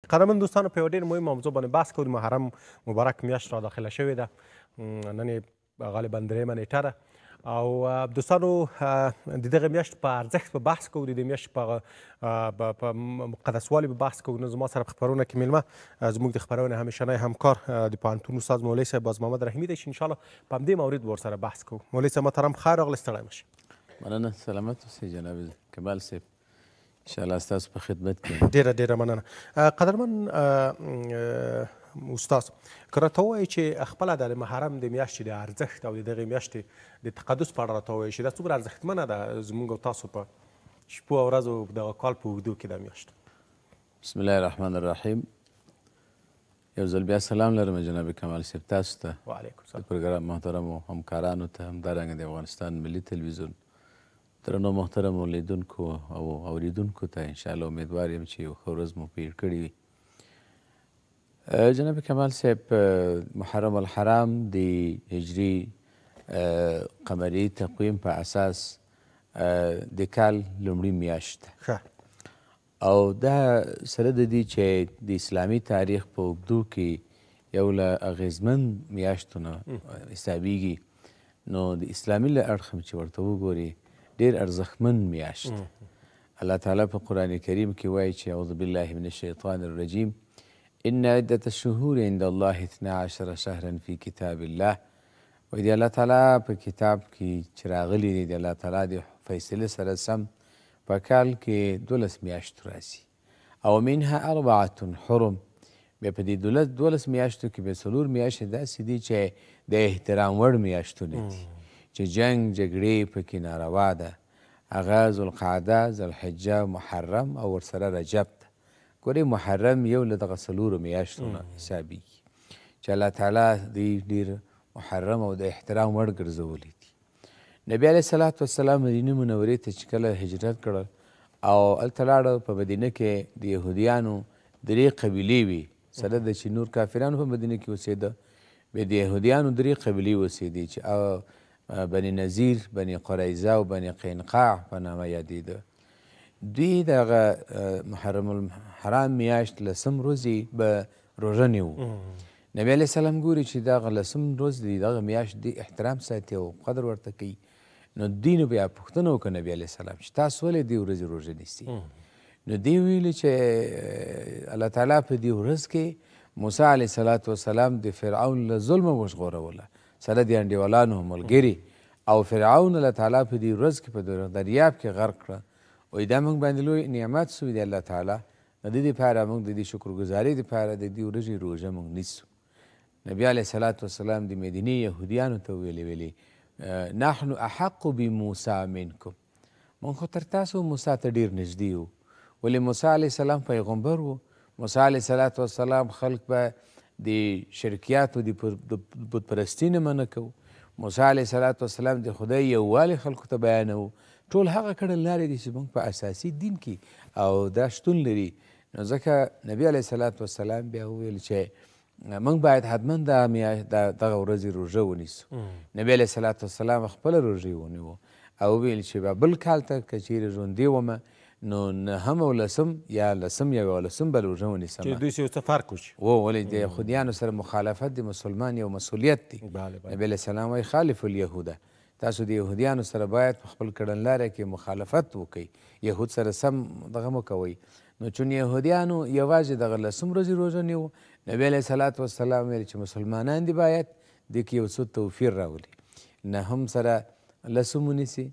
قدرمن دوستانو، په یوه ډېر مهمه موضوع باندې بحث کوو. د محرم مبارک میاشت را داخله شوې ده، نن یې غالبا درېیمه نېټه ده او دوستانو د دغه میاشت په ارزښت به بحث کوو، د دې میاشت په مقدسوالي به بحث کوو. نو زما سره په خپرونه کې مېلمه زموږ د خپرونې همیشنی همکار د پوهنتون استاد مولوي صاحب باز محمد رحیمي دی چې انشاءالله په همدې مورد به ورسره بحث کوو. مولوي صاحب محترم، خیر راغلی، ستړی مه شئ. مننه، سلامت اوسئ جناب کمال صاحب، انشاءالله ستاسو په خدمت کې. ډېره ډېره مننه. قدرمن استاد، که راته ووایې چې خپله د محرم د میاشتې د ارزښت او د دغې میاشتې د تقدس په اړه راته ووایې چې دا څومره ارزښتمنه ده زموږ او تاسو په شپو او ورځو دغه کال په اوږدو کې دا میاشت. بسم الله الرحمن الرحیم. یو ځل بیا سلام لرم جناب کمال صاحب تاسو ته، وعلیکم سلام، د پروګرام محترمو همکارانو ته، همدارنګه د افغانستان ملي تلویزیون درنو محترمو لیدونکو او اوریدونکو ته. انشاءالله امیدوار یم چې یو ښه ورځ مو پېر کړې وي. جناب کمال صاحب، محرم الحرام د هجري قمري تقویم په اساس د کال لومړي میاشت ده، او دا سره د دې چې د اسلامي تاریخ په اوږدو کې یو له اغېزمن میاشتو نه حسابیږي، نو د اسلامي له اړخه چې ورته وګوري ډېر ارزښتمن میاشت. الله تعالی په قرآن کریم کې وایي چې اعوذ بالله من الشیطان الرجیم، ان عدة الشهور عند الله 12 شهرا في کتاب الله. وایي د الله تعالی په کتاب کې چې راغلي دي، د الله تعالی د فیصلې سره سم په کال کې 12 میاشتو راځي، او منها اربعة حرم. بیا په دې 12 میاشتو کې بیا 4 میاشتې داسې دي چې د احترام وړ میاشتونه دي، چې جنگ جګړې پکې ناروا ده. هغه ذوالقعده، ذوالحجه، محرم او ورسره رجب ده. ګورئ محرم یو له دغه 4 میاشتو نه حسابېږي چې الله تعالی دوی ډېر محرم او د احترام وړ ګرځولی دي. نبی علیه الصلاة والسلام مدینې منورې ته چې کله هجرت کړل او هلته لاړه، په مدینه کې د یهودیانو 3 قبیلې وې، سره د چې نور کافرانو په مدینه کې اوسېده، بیا د یهودیانو 3 قبیلې اوسېدې چې بني نذیر، بني قریظه او بني قینقاع په نامه یادېده. دوی دغه محرم الحرام میاشت لسم ورځې به روژه نیو. نبی علیه السلام ګوري چې دغه لسم ورځ دی، دغه میاشت دی احترام ساتي او قدر ورته کوي. نو دوی نو بیا پوښتنه وکړه نبی علیه السلام چې تاسو ولې دې ورځې روژه نیسئ؟ نو دوی ویلي چې الله تعالی په دې ورځ کې موسی علیه الصلاة والسلام د فرعون له ظلمه وژغوروله، سره د انډیوالانو ملګري، او فرعون الله تعالی په دې ورځ کې په دریاب کې غرق کړه. وایي دا موږ باندې لوی نعمت سوی دی الله تعالی، نو د دې دپاره موږ د دې شکرګزارۍ دپاره د دې ورځې روژه موږ نیسو. نبی علیه الصلاة والسلام د مدینې یهودیانو ته ویلي نحن احق بموسی منکم، موږ خو تر تاسو موسی ته ډېر نږدې یو، ولې موسی علیه السلام پیغمبر و، موسی علیه الصلاة والسلام خلک به د شرکیاتو د بتپرستي نه منع کوو، موسی علیه الصلاة والسلام د خدای یووالی خلکو ته بیانوو. ټول هغه کړنلارې دي چې موږ په اساسي دین کې او دا شتون لري. نو ځکه نبی علیه الصلاة والسلام بیا وویل چې موږ باید حتما دغه ورځې روژه ونیسو. نبی علیه الصلاة والسلام خپله روژه ونیوه او وویل چې به بل کال ته که چیرې ژوندی ومه نو نهم او لسم یا لسم یا یولسم به روژه ونیسم، چې دوی سره یو څه فرق وشي. ولې د یهودیانو سره مخالفت د مسلمان یو مسؤلیت دی. نبی علیه السلام وایي خالف الیهوده، تاسو د یهودیانو سره باید په خپل کړنلاره کې مخالفت وکئ، یهود سره سم دغه مه کوئ. نو چون یهودیانو یوازې دغه لسم ورځې روژه نیوه، نبی علیه الصلاة والسلام ویل چې مسلمانان دي باید دې کې یو څه توفیر راولي، نهم سره لسم ونیسي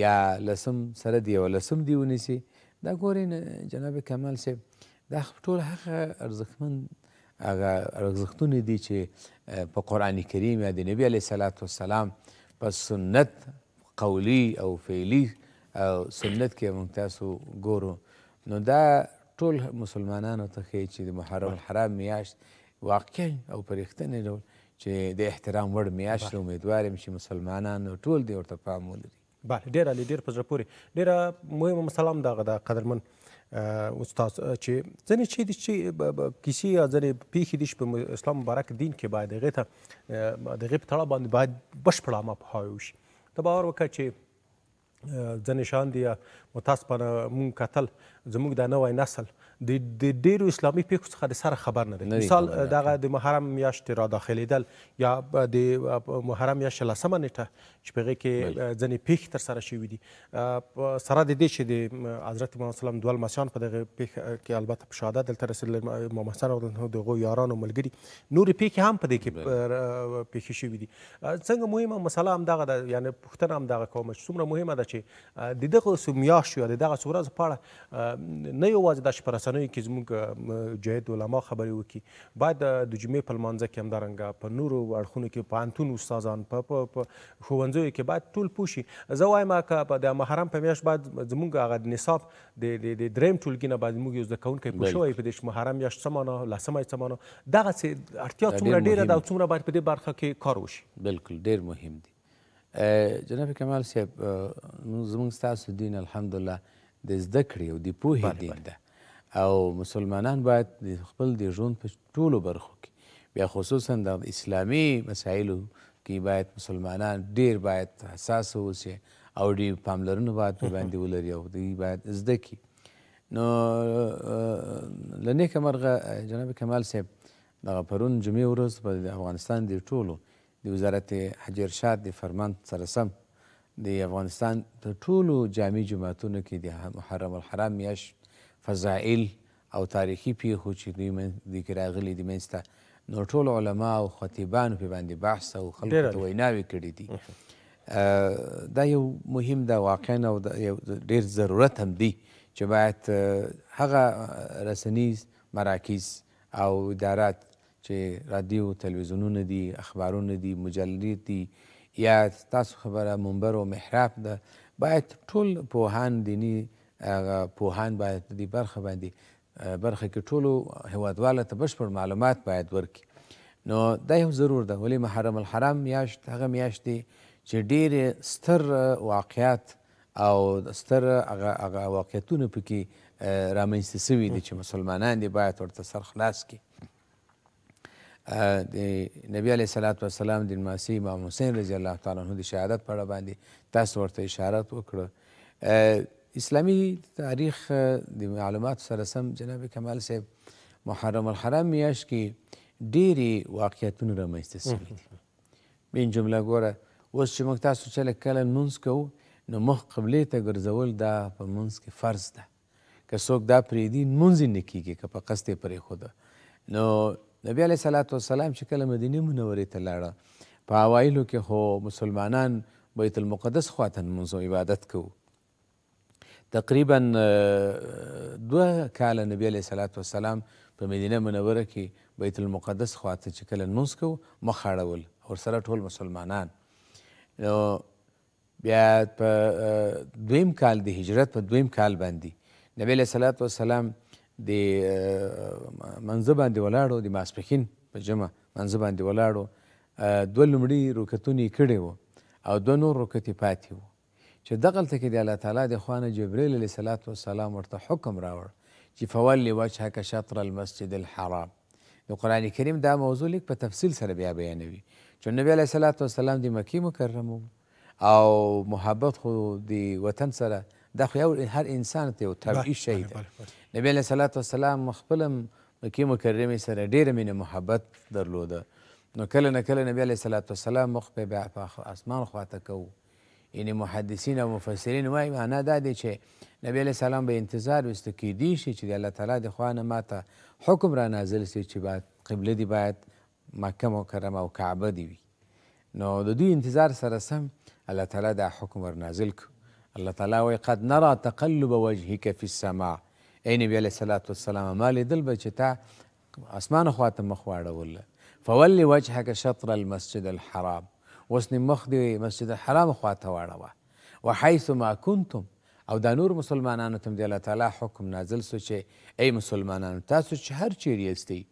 یا لسم سره د یولسم دي ونیسي. دا ګورئ جناب کمال صاحب، دا ټول هغه ارزښتمن هغه ارزښتونه دي چې په قرآن کریم یا د نبی علیه الصلاة والسلام په سنت قولی او فعلی او سنت کې موږ تاسو ګورو. نو دا ټول مسلمانانو ته ښیي چې د محرم الحرام میاشت واقعا او په رښتیني ډول چې د احترام وړ میاشت، امیدوار یم چې مسلمانانو ټول دې ورته پام ولري. بله، ډېر عالي، ډېر په زړه پورې، ډېره مهمه مسله هم دغه ده قدرمن استاد، چې ځینې چې دي چې کیسې یا ځینې پېښې دي چې په اسلام مبارک دین کې باید هغې ته د هغې په تړاو باندې باید بشپړ عامه پوهاوی وشي. ته باور وکړه چې ځینې شیان دي متاسفانه موږ کتل زموږ دا نوی نسل د ډېرو اسلامي پېښو څخه د سره خبر نه دی. مثال دغه د محرم میاشتې را داخلېدل یا د محرم میاشتې 10مه نېټه چې په هغې کې ځینې پېښې ترسره شوې دي، سره د دې چې د حضرت محمد صلی الله علیه وسلم دوه لمسیان په دغه پېښه کې البته په شهادت دلته رسېدل، امام حسن او د هغو یارانو ملګري، نورې پېښې هم په دې کې پېښې شوې دي. څنګه مهمه مسله هم دغه ده، یعنې پوښتنه هم دغه کوم چې څومره مهمه ده چې د دغو میاشتو یا د دغه څو ورځو په اړه نه یوازې دا چې په رسنیو کې زموږ جاهد علما خبرې وکړي، باید د جمعې په لمانځه کې همدارنګه په نورو اړخونو کې پوهنتون استادان په ښوونځیو کې باید ټول پوه شي. زه وایم که د محرم په میاشت باید زموږ هغه نصاب د دریم ټولګي نه باید موږ یو زده کوونکی پوه شوی په دې چې محرم میاشت څه معنا، 10مه یې څه معنا، دغسې اړتیا څومره ډېره ده او څومره باید په دې برخه کې کار وشي. بالکل ډېر مهم دی. جناب کمال صاحب، زموږ ستاسو دین الحمدلله د زده کړې او د پوهې دین ده، او مسلمانان باید د خپل د ژوند په ټولو برخو کې بیا خصوصا د اسلامي مسایلو کې باید مسلمانان ډېر باید حساس اوسي او ډېر پاملرنه باید په باندې ولري او دوی باید زده کړي. نو له نېکه مرغه جناب کمال صاحب، دغه پرون جمعې ورځ په افغانستان د ټولو د وزارت حج ارشاد د فرمان سره سم د افغانستان د ټولو جامع جوماتونو کې د محرم الحرام میاشت فضائل او تاریخي پیښو چې دوی کې راغلي دي منځته، نو ټول علما او خطیبانو پې باندې بحث او خلکو ته ویناوې کړې دي. دا یو مهم ده واقعا او یو ډېر ضرورت هم دی چې باید هغه رسنیز مراکز او ادارات چې رادیو تلویزیونونه دي، اخبارونه دي، مجلې دي، یا تاسو خبره منبر او محراب ده، باید ټول پوهان دیني هغه پوهان باید په دې برخه باندې برخه کې ټولو هیوادوالو ته بشپړ معلومات باید ورکړي. نو دا یو ضرور ده. ولې محرم الحرام میاشت هغه میاشت دی چې ډېر ستر واقعات او ستر هغه واقعیتونه پکې رامنځته سوي دي چې مسلمانان دې باید ورته سر خلاص کړي. د نبی علیه الصلاة والسلام د لمسي امام حسین رضی الله تعالی عنه د شهادت په اړه باندې تاسو ورته اشاره وکړه. اسلامي تاریخ د معلوماتو سره سم جناب کمال صاحب، محرم الحرام میاشت کې ډېرې واقعیتونه رامنځته سوي دي. بین جمله ګوره اوس چې موږ تاسو چې کله لمونځ کوو نو مخ قبلې ته ګرځول دا په لمونځ کې فرض ده، که څوک دا پرېږدي لمونځ یې نه کېږي که په قصد یې پرېښوده. نو نبی علیه الصلاة والسلام چې کله مدینې منورې ته لاړه، په اوایلو کې خو مسلمانان بیت المقدس خواته لمونځ او عبادت کوو. تقریبا 2 کاله نبی علیه الصلاة والسلام په مدینه منوره کې بیت المقدس خواته چې کله لمونځ کوو مخ اړول، ورسره ټول مسلمانان. نو بیا په دویم کال د هجرت په دویم کال باندې نبی علیه الصلاة والسلام د منځه باندې ولاړو، د ماسپښین په جمع منځه باندې ولاړو، 2 لومړي رکعتونه یې کړي وو او 2 نور رکعت یې پاتې وو، چې دغلته کې د الله تعالی د خوا نه جبرئیل علیه الصلاة والسلام ورته حکم راوړ چې فول وجهک شطر المسجد الحرام. د قرآن کریم دا موضوع لیک په تفصیل سره بیا بیانوي چې نبی علیه الصلاة والسلام د مکې مکرم او محبت خو د وطن سره دا خو یو هر انسان ته یو طبعي شی ده. نبی علیه الصلاة والسلام خپل مکې مکرمې سره ډېره مینه محبت درلوده. نو کله نه کله نبی علیه الصلاة والسلام مخ په اسمان خواته کوو. یعنې محدثین او مفسرین وایي معنا دا دی چې نبی علیه السلام به انتظار ویسته کېدی شي چې د الله تعالی د خوا نه ماته حکم را نازل شي چې باید قبله دې باید مکه مکرمه او کعبه دې وي. نو د دوی انتظار سره سم الله تعالی دا حکم ور نازل کړ. الله تعالی وایي قد نرى تقلب وجهك في السماء. ای نبی علیه الصلاة والسلام ما لیدل به چې تا اسمان خواته مخ واړوله، فول وجهك شطر المسجد الحرام، اوس نې مخ دې مسجد الحرام خواته واړوه، وحیث ما کنتم. او دا نور مسلمانانو ته هم د الله تعالی حکم نازل سو چې ای مسلمانانو تاسو چې هر چیرې یاستئ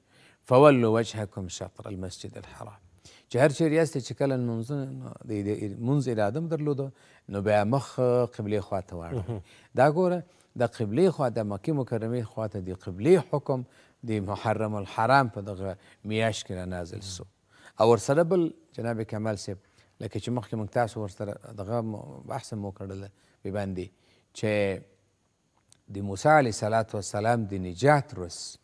فولوا وجهکم شطر المسجد الحرام، چې هر چیرې یاستئ چې کله لمونځ اراده هم درلوده نو بیا مخ قبلې خواته واړوئ. دا ګوره د قبلې خوا د مکې مکرمې خواته د قبلې حکم د محرم الحرام په دغه میاشت کې را نازل سو. او ورسره بل جناب کمال صاحب لکه چې مخکې موږ تاسو ورسره دغه بحث مو کړله پې باندې چې د موسی علیه الصلاة والسلام د نجات ورځ.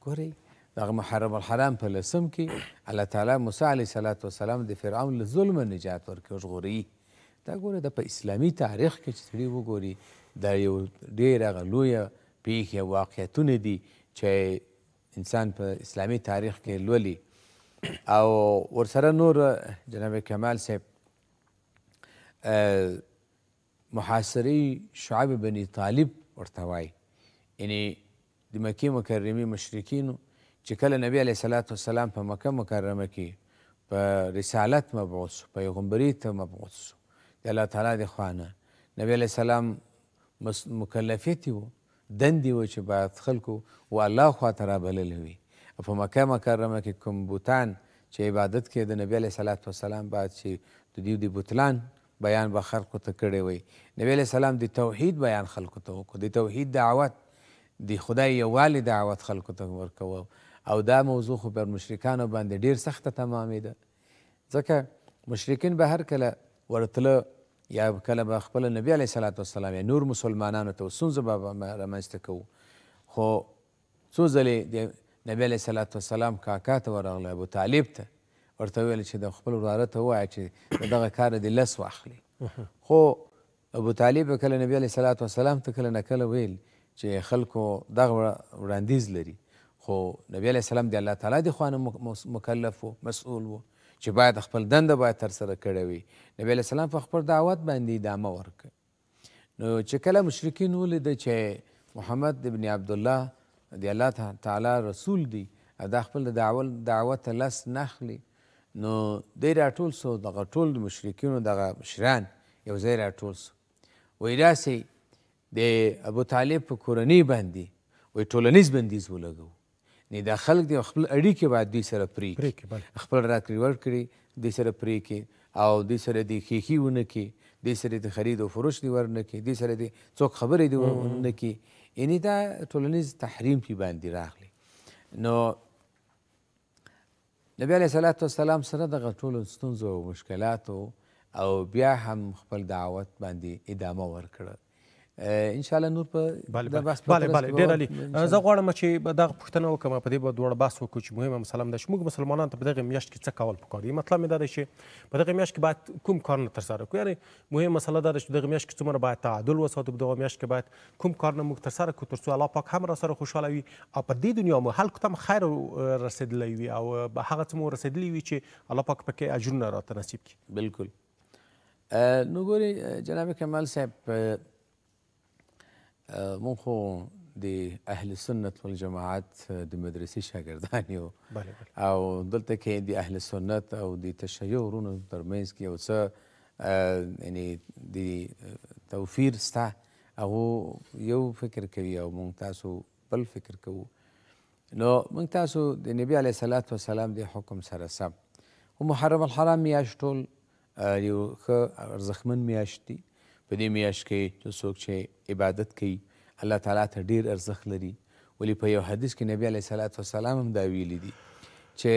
ګورئ دغه محرم الحرام په لسم کې الله تعالی موسی علیه الصلاة والسلام د فرعون له ظلمه نجات ورکړي، ژغوري. دا ګوره دا په اسلامي تاریخ کې چې سړي وګوري دا یو ډېر هغه لویه پېښې او واقعیتونه دي چې انسان په اسلامي تاریخ کې لولي. او ورسره نور جناب کمال صاحب محاصرې شعب بني طالب ورته وایي، یعنې د مکې مکرمې مشرکینو چې کله نبی علیه الصلاة والسلام په مکه مکرمه کې په رسالت مبعوث شو، پیغمبري ته مبعوث شو د الله تعالی د خوا نه، نبی علیه السلام مکلفیت یې و، دندې و چې باید خلکو و الله خوا ته رابللی وي. په مکه مکرمه کې کوم بوتان چې عبادت کېده، نبی علیه الصلاة والسلام باید چې د دوی د بتلان بیان به خلکو ته کړی وی. نبی علیه السلام د توحید بیان خلکو ته وکړو، د توحید دعوت، د خدای یووالي دعوت خلکو ته ورکوه. او دا موضوع خو پر مشرکانو باندې ډېر سخته تمامېده، ځکه مشرکین به هر کله ورتله یا کله به خپله نبی علیه الصلاة والسلام یا نور مسلمانانو ته ستونزه به رامنځته کوو. خو څو ځلې د نبی علیه الصلاة والسلام کاکا ته ورغله، ابو طالب ته، ورته وویل چې د خپل وراره ته ووایه چې د دغه کاره دې لس واخلي. خو ابو طالب کله نبی علیه الصلاة والسلام ته کله نه کله ویل چې خلکو دغه وړاندیز لري، خو نبی علیه السلام د الله تعالی د خوا نه مکلف و، مسؤل و چې باید خپل دنده باید ترسره کړی وي. نبی علیه السلام په خپل دعوت باندې ادامه ورکړه. نو چې کله مشرکین ولیده چې محمد ابن عبدالله د الله تعالی رسول دی او دا خپل دعوت ته لاس نه اخلي، نو دی راټول سو، دغه ټول د مشرکینو دغه مشران یو ځای راټول سو، وایي راسئ د ابو طالب په کورنۍ باندې وایي ټولنیز بندیز ولګوو، نه دا خلک دی خپل اړیکې باید دوی سره پرې کړي، خپل راکړې ورکړې دوی سره پرې کړي، او دوی سره دې ښیښې ونه کړي، دوی سره دې خرید او فروش دې ورنه کړي، دوی سره دې څوک خبرې دې ونه کړي، یعنې دا ټولنیز تحریم پې باندې راغلی. نو نبی علیه الصلاة والسلام سره دغه ټولو ستونزو او مشکلاتو او بیا هم خپل دعوت باندې ادامه ورکړه. انشاءالله نور په بله بله بله ډېر عالي. زه غواړم چې دغه پوښتنه وکړم، په دې به دواړه بحث وکړو چې مهمه مسله هم ده چې موږ مسلمانان ته په دغې میاشت کې څه کول پکار دي. مطلب مې دا دی چې په دغې میاشت کې باید کوم کارونه ترسره کړو، یعنې مهمه مسله دا ده چې په دغې میاشت کې څومره باید تعادل وساتو، په دغه میاشت کې باید کوم کارونه موږ ترسره کړو تر څو الله پاک هم راسره خوشحاله وي او په دې دنیا مو خلکو ته هم خیر رسېدلی وي او هغه څه مو رسېدلي وي چې الله پاک پکې اجرونه راته نصیب کړي. بالکل. نو ګورئ جناب کمال صاحب، مونږ خو د اهل سنت والجماعت د مدرسې شاګردان یو، او دلته کې د اهل سنت او د تشیع ورونو ترمنځ کې یو څه یعنې د توفیر سته، هغو یو فکر کوي او مونږ تاسو بل فکر کوو. نو مونږ تاسو د نبی علیه الصلاة والسلام د حکم سره سم خو محرم الحرام میاشت ټول یو ښه ارزښتمن میاشت دي. په دې میاشت کې چې څوک چې عبادت کوي الله تعالی ته ډېر ارزښت لري. ولې په یو حدیث کې نبی علیه الصلاة والسلام هم دا ویلي دي چې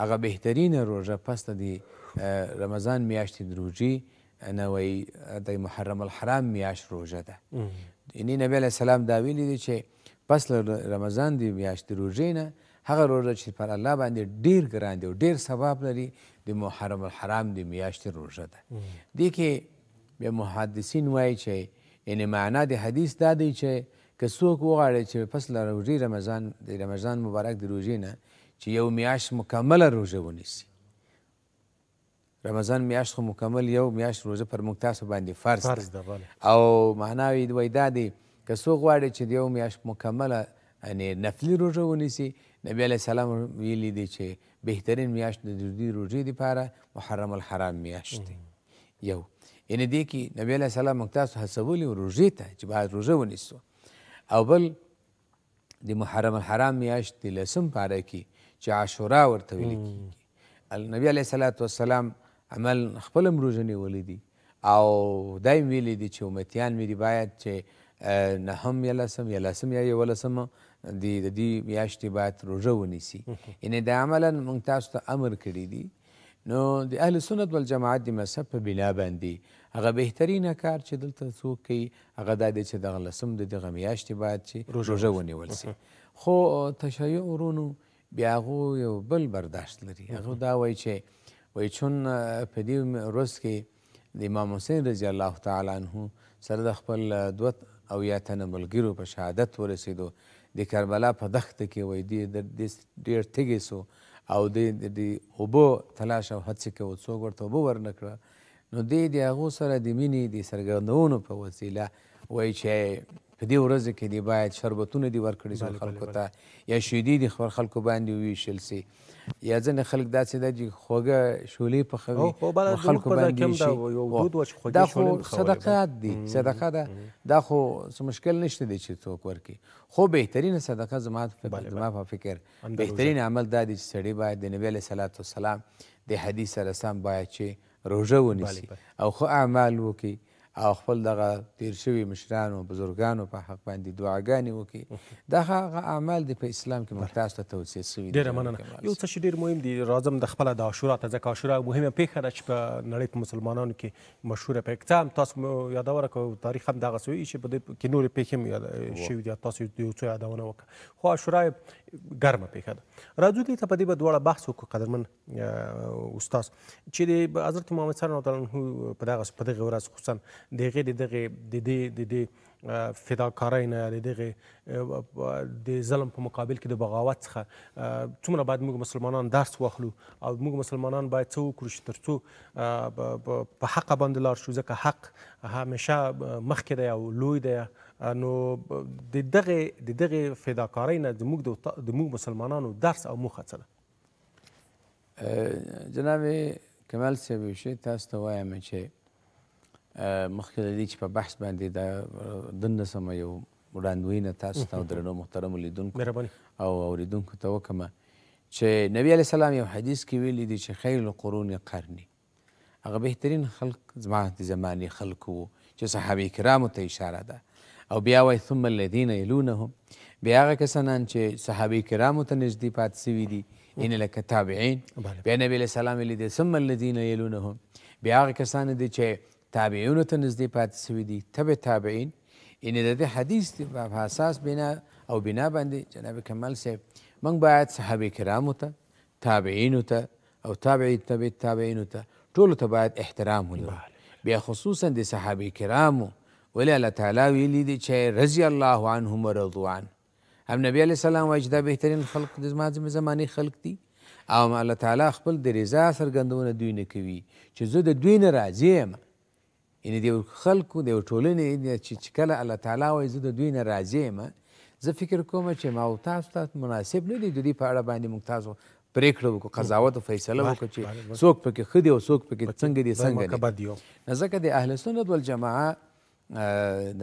هغه بهترینه روژه پس د رمضان میاشتې د روژې نه وایي د محرم الحرام میاشت روژه ده. یعنې نبی علیه السلام دا ویلي دي چې پس له رمضان د میاشتې روژې نه هغه روژه چې پر الله باندې ډېر ګران دی او ډېر ثواب لري د محرم الحرام د میاشتې روژه ده. دې کې بیا محدثین وایي چې یعنې معنا د حدیث دا دی چې که څوک وغواړي چې پس له روژې رمضان د رمضان مبارک د روژې نه چې یو میاشت مکمله روژه ونیسي، رمضان میاشت خو مکمل یو میاشت روژه پر موږ تاسو باندې فرض ده، او معنا یې وایي دا دی که څوک غواړي چې د یو میاشت مکمله یعنې نفلي روژه ونیسي، نبی علیه السلام ویلي دی چې بهترین میاشت د دې روژې دپاره محرم الحرام میاشت دی. یو یعنې دې کې نبی علیه السلام موږ تاسو هڅولي روژې ته چې باید روژه ونیسو. او بل د محرم الحرام میاشت د لسم پاره کې چې عاشورا ورته ویل کېږي، نبی علیه الصلاة والسلام عمل خپل هم روژه نیولي دي او دا یې ویلي دي چې امتیان مې دي باید چې نهم یا لسم یا لسم یا یولسم د دې میاشتې باید روژه ونیسي. یعنې دا عملا موږ تاسو ته امر کړی دي. نو د اهل سنت والجماعت د مذهب په بنا باندې هغه بهترینه کار چې دلته څوک کوي هغه دا دی چې دغه لسم د دغه میاشتې باید چې روژه ونیول سي. خو تشیع ورونو بیا هغو یو بل برداشت لري. هغه دا وایي چې وایي چون په دې ورځ کې د امام حسین رضی الله تعالی عنه سره د خپل 72 تنه ملګرو په شهادت ورسېدو، د کربلا په دښته کې وایي دی ډېر تږی سو او دی د اوبو تلاش او هڅې کوو، څوک ورته اوبه ورنه کړه. نو دی د هغو سره د مینې د څرګندونو په وسیله وایي چې په دې ورځو کې دی باید شربتونه دې ورکړي سي خلکو ته، یا شیدې دې خپل خلکو باندې وویشل سي، یا ځینې خلک داسې ده چې خوږه شولې پخوي خلکو باندې شي. دا خو صدقات دي، صدقه ده، دا خو څه مشکل نشته دی چې څوک ورکړي. خو بهترینه صدقه زما په فکر بهترین عمل دا دی چې سړی باید د نبي علیه الصلاة والسلام د حدیث سره سم باید چې روژه ونیسي او ښه اعمال وکړي او خپل دغه تیر شوي مشرانو بزرګانو په حق باندې دعاګانې وکړي. دا هغه اعمال دي په اسلام کې موږ تاسو ته توصیه شوي دي. ډېره مننه. یو څه چې ډېر مهم دي، راځم د خپله د عاشورا ته، ځکه عاشورا مهمه پېښه ده چې په نړۍ په مسلمانانو کې مشهوره پېښه. څه هم تاسو یادونه کوو، تاریخ هم دغسې وایي چې په دې کې نورې پېښې هم یاد شوي دي، تاسو یو څو یادونه وکړه. خو عاشورا ګرمه پېښه ده. راځو دې ته، په دې به دواړه بحث وکړو قدرمن استاد، چې د حضرت محمد صلی الله علیه وسلم په دغه ورځ خصوصا د هغې د دغې د دې د دې فداکارۍ نه، د دغې د ظلم په مقابل کې د بغاوت څخه څومره باید موږ مسلمانان درس واخلو او موږ مسلمانان باید څه وکړو چې تر څو په حقه باندې لاړ شو، ځکه حق همیشه مخکې دی او لوی دی. نو د دغې فداکارۍ نه د موږ مسلمانانو درس او موخه څه ده؟ جناب کمال صاحب، یو شی تاسو ته وایم چې مخکې له دې چې په بحث باندې دا دننه سمه یو وړاندوینه تاسو ته او درنو محترمو لیدونکو او اورېدونکو ته وکړم چې نبي علیه السلام یو حدیث کې ویلي دي چې خیر القرون قرني، هغه بهترین خلق زما د زمانې خلکو وو چې صحابه کرامو ته اشاره ده. او بیا وایي ثم الذین یلونهم، بیا هغه کسانان چې صحابه کرامو ته نږدې پاتې سوي دي، یعنې لکه تابعین. بیا نبي علیه السلام ویلي دي ثم الذین یلونهم، بیا هغه کسان دي چې تابعینو ته نږدې پاتې سوي دي، تبع تابعین. یعنې د دې حدیث په اساس بنا او بنا باندې جناب کمال صاحب موږ باید صحابه کرامو ته، تابعینو ته او تابع تبع تابعینو ته ټولو ته باید احترام ولرو. بیا خصوصا د صحابه کرامو، ولې الله تعالی ویلي دي چې رضی الله عنهم ورضوا عنه. هم نبی علیه السلام وایي چې دا بهترین خلق د زما زمانې خلق دي، او الله تعالی خپل د رضا څرګندونه دوی نه کوي چې زه د دوی نه راضي یم. یعنې د یو خلکو د یو ټولنې چې کله الله تعالی وایي زه د دوی نه راضي یم، زه فکر کوم چې ما او تاسو ته مناسب نه دی د دوی په اړه باندې موږ تاسو پرېکړه وکړو، قضاوت او فیصله وکړو چې څوک پکې ښه دي او څوک پکې څنګه دي څنګه دي. نو ځکه د اهل سنت والجماعه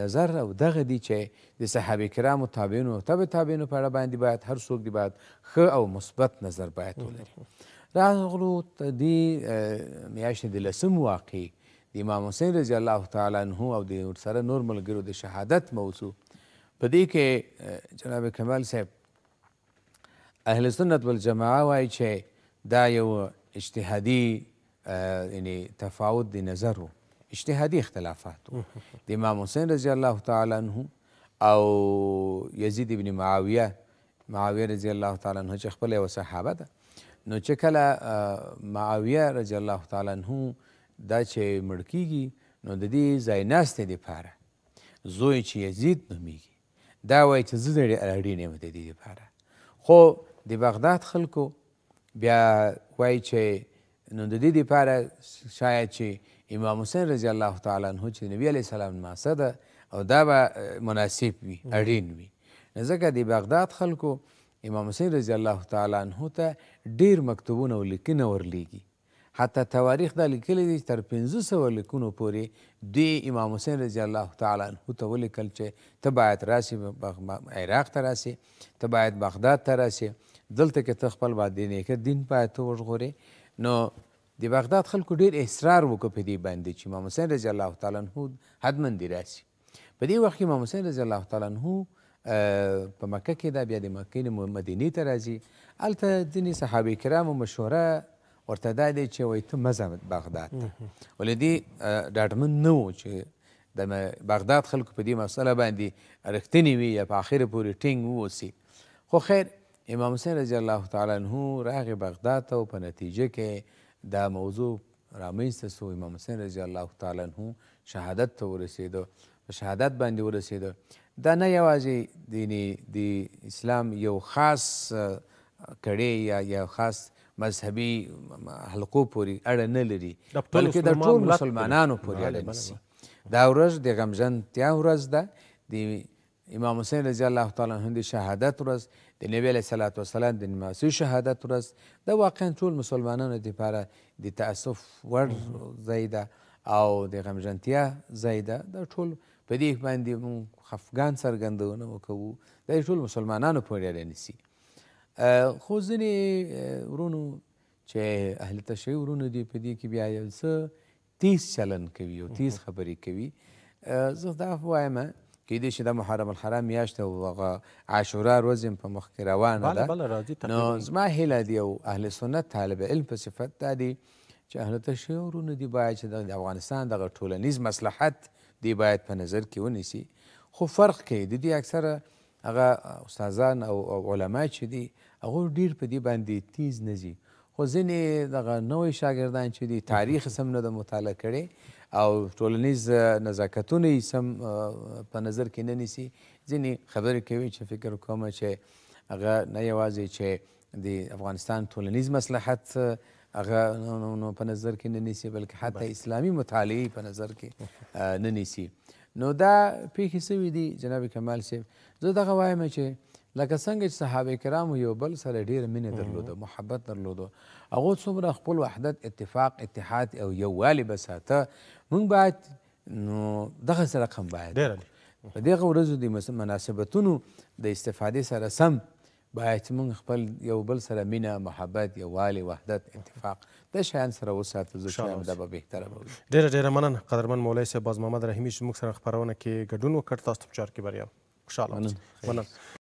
نظر او دغه دی چې د صحابه کرامو تابعینو او تبع تابعینو په اړه باندې باید هر څوک دی باید ښه او مثبت نظر باید ولري. راغلو دې میاشتې د لسم واقع د امام حسین رضی الله تعالی عنه او د ورسره نور ملګرو د شهادت موضوع. په دې کې جناب کمال صاحب اهل سنت والجماعه وایي چې دا یو اجتهادي یعنې تفاوت د نظر و، اجتهادي اختلافات و د امام حسین رضی الله تعالی عنه او یزید ابن معاویه، معاویه رضی الله تعالی عنه چې خپله یوه صحابه ده. نو چې کله معاویه رضی الله تعالی عنه دا چې مړ کېږي، نو د دې ځای ناستې دپاره زوی چې یزید نومېږي دا وایي چې زه ډېر اړین یم د دې دپاره. خو د بغداد خلکو بیا وایي چې نو د دې دپاره شاید چې امام حسین رضی الله تعالی عنه چې نبي علیه السلام نماسه ده او دا به مناسب وي، اړین وي. نو ځکه د بغداد خلکو امام حسین رضی الله تعالی عنه ته ډېر مکتوبونه او لیکونه ورلیږي. حتی تواریخ دا لیکلی دی چې تر 500 لیکونو پورې دوی امام حسین رضی الله تعالی عنه ته ولیکل چې ته باید راسې عراق ته راسې، ته باید بغداد ته راسې، دلته کې ته خپل باندې نیکه دین باید ته وژغورې. نو د بغداد خلکو ډېر اصرار وکړ په دې باندې چې امام حسین رضی الله تعالی عنه حتما دې راسي. په دې وخت کې امام حسین رضی الله تعالی عنه په مکه کې ده، بیا د مکې نه مدینې ته راځي. هلته ځینې صحابه کرامو مشوره ورته دا دی چې وایي ته مه ځه بغداد ته. ولې دی ډاډمن نه و چې د بغداد خلکو په دې مسله باندې رښتیني وي یا په آخره پورې ټینګ واوسي. خو خیر امام حسین رضی الله تعالی عنه راغی بغداد ته او په نتیجه کې دا موضوع رامنځته سو. امام حسین رضی الله تعالی عنه شهادت ته ورسېده، په شهادت باندې ورسېده. دا نه یوازې د اسلام یو خاص کړې یا یو خاص مذهبي حلقو پورې اړه نه لري، بلکې د ټول مسلمانانو پورې اړه نیسي. دا ورځ د غمژنتیا ورځ ده، د امام حسین رضی الله تعالی عنه د شهادت ورځ، د نبی علیه الصلاة والسلام د نماسي شهادت ورځ. دا واقعا ټول مسلمانانو دپاره د تأسف وړ ځای ده او د غمژنتیا ځای ده. دا ټول په دې باندې موږ خفګان څرګندونه وکوو، دا ټول مسلمانانو پورې اړه نیسي. خو ځینې ورونو چې اهل تشیع ورونو دي په دې کې بیا یو څه تیز چلن کوي او تیز خبرې کوي. زه دا وایم کېدای شي دا محرم الحرام میاشت او هغه عاشورا ورځ هم په مخ کې روانه ده، نو زما هیله دی او اهل سنت طالب علم په صفت دا دی چې اهل تشیع ورونو دي باید چې د افغانستان دغه ټولنیز مصلحت دی باید په نظر کې ونیسي. خو فرق کوي د دې اکثره هغه استادان او علما چې دي هغوی ډېر په دې باندې تیز نه ځي، خو ځینې دغه نوی شاګردان چې دي تاریخ سم نه ده مطالعه کړی او ټولنیز نزاکتونه یې سم په نظر کې نه نیسي، ځینې خبرې کوي چې فکر کوم چې هغه نه یوازې چې د افغانستان ټولنیز مصلحت هغه نو په نظر کې نه نیسي، بلکې حتی اسلامي مطالعې په نظر کې نه نیسي. نو دا پیښې سوي دي جناب کمال صاحب. زه دغه وایم چې لکه څنګه چې صحابه کرامو یو بل سره ډېره مینه درلوده، محبت درلوده، هغو څومره خپل وحدت، اتفاق، اتحاد او یووالی به ساته، موږ باید نو دغسې رقم باید په دغه ورځو د مناسبتونو د استفادې سره سم باید چې موږ خپل یو بل سره مینه، محبت، یووالی، وحدت، اتفاق دا شیان سره وساتو. زه چې دا به بهتره به وي. ډېره ډېره مننه قدرمن مولوي صاحب باز محمد رحیمي چې موږ سره خپرونه کې ګډون وکړ. تاسو ته په چار کې بریا. خوشحاله اوسئ. مننه.